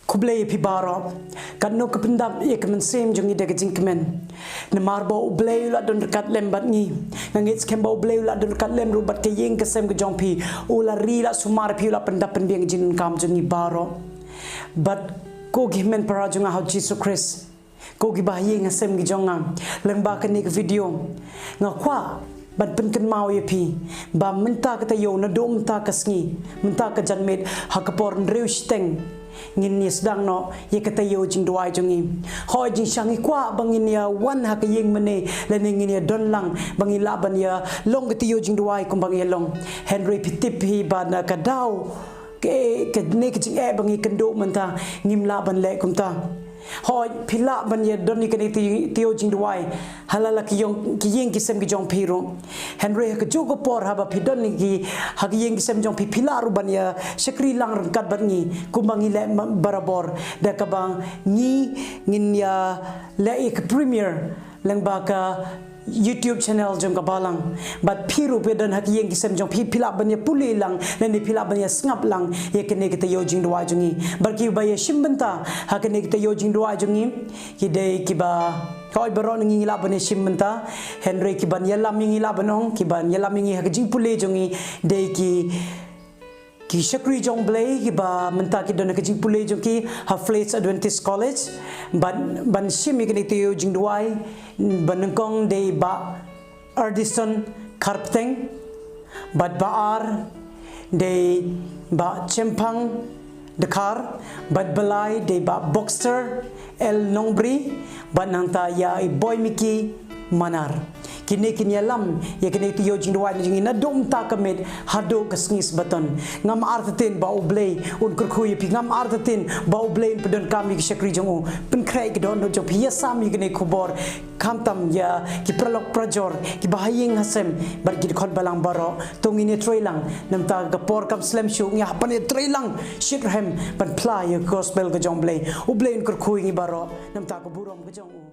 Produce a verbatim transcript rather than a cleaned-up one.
Khublei ïa phi baroh. Katno ka pyndap ïa ka mynsiem jong ngi da ka jingkmen. Namar ba U Blei u la don ryngkat lem bad ngi. Nga ngeit skhem ba U Blei u la don ryngkat lem ruh bad ka ïing ka sem ka jong phi. U la ri, la sumar ïa phi, u la pyndap pynbiang ïa ka jingdonkam jong ngi baroh. Bad ko ki hynmen para jong nga ha U Jisu Khrist, ko ki bahaïing hasem ki jong nga, lyngba kane ka video nga kwah ban pynkynmaw ïa phi ba mynta ka taïew, naduh mynta ka sngi, mynta ka janmiet, ha ka por hynriew shiteng, ngin ïa sdang noh ïa ka taïew jingduwai jong ngi. Hooid, jingshisha ngi kwah ba ngin ïa wan ha ka ïing mane lane ngin ïa don lang ba ngin lah ban ïa long ka taïew jingduwai kumba ngi ïa long. Hynrei phi tip hi ba na ka daw ka, kane ka jingeh ba ngi kynduh mynta, ngim lah ban leh kumta. Hooid, phi lah ban ïa don ïa kane ka taïew jingduwai ha la la ki ïing, ki ïing ki sem ki jong phi ruh. Hynrei ha kajuh ka por haba phi don ïa ki ha ki ïing ki sem jong phi, phi lah ruh ban ïa shakri lang ryngkat bad ngi kumba ngi leh ma-, barabor, da kaba ngi, ngin ïa leh ïa ka premiere lyngba ka YouTube channel jong ka balang. Bad phi ruh phi don ha ki ïing ki sem jong phi, phi lah ban ïa pule lang lane phi lah ban ïa sngap lang ïa kane ka taïew jingduwai jong ngi. Bad kiba ïa shim bynta ha kane ka taïew jingduwai jong ngi ki dei kiba, hooid, baroh na ngi ngi lah ban ïa shim bynta. Hynrei kiban ïalam ïa ngi, lah ban ong, kiban ïalam ïa ngi ha ka jingpule jong ngi dei ki ki shakri jong U Blei kiba mynta ki don ha ka jingpule jong ki ha Flaits Adventist College. Ban, ban shim ïa kane ka taïew jingduwai, ba nyngkong dei Bah Ardison Kharpteng, bad ba ar dei Bah Chempang Dkhar, bad ba lai dei Bah Boxster L Nongbri, bad nangta ïa i Boy Mickey Manar. Kine kin ïalam ïa kane ka taïew jingduwai jong ngi naduh mynta ka miet haduh ka sngi Sabaton. Ngam artatien ba U Blei un kyrkhu ïa phi, ngam artatien ba U Blei un pyndonkam ïa ki shakri jong u. Pynkhreh ïa ka dohnud jong phi, ïasam ïa kane ka khubor, khamtam ïa ki paralok parajor, ki bahaïing hasem bad ki dkhot balang baroh. To ngin ïatrei lang, namta ka por kam slem shuh, ngi hap ban ïatrei lang shitrhem ban phla ïa ka gospel ka jong U Blei. U Blei un kyrkhu ïa ngi baroh namta ka burom ka jong u.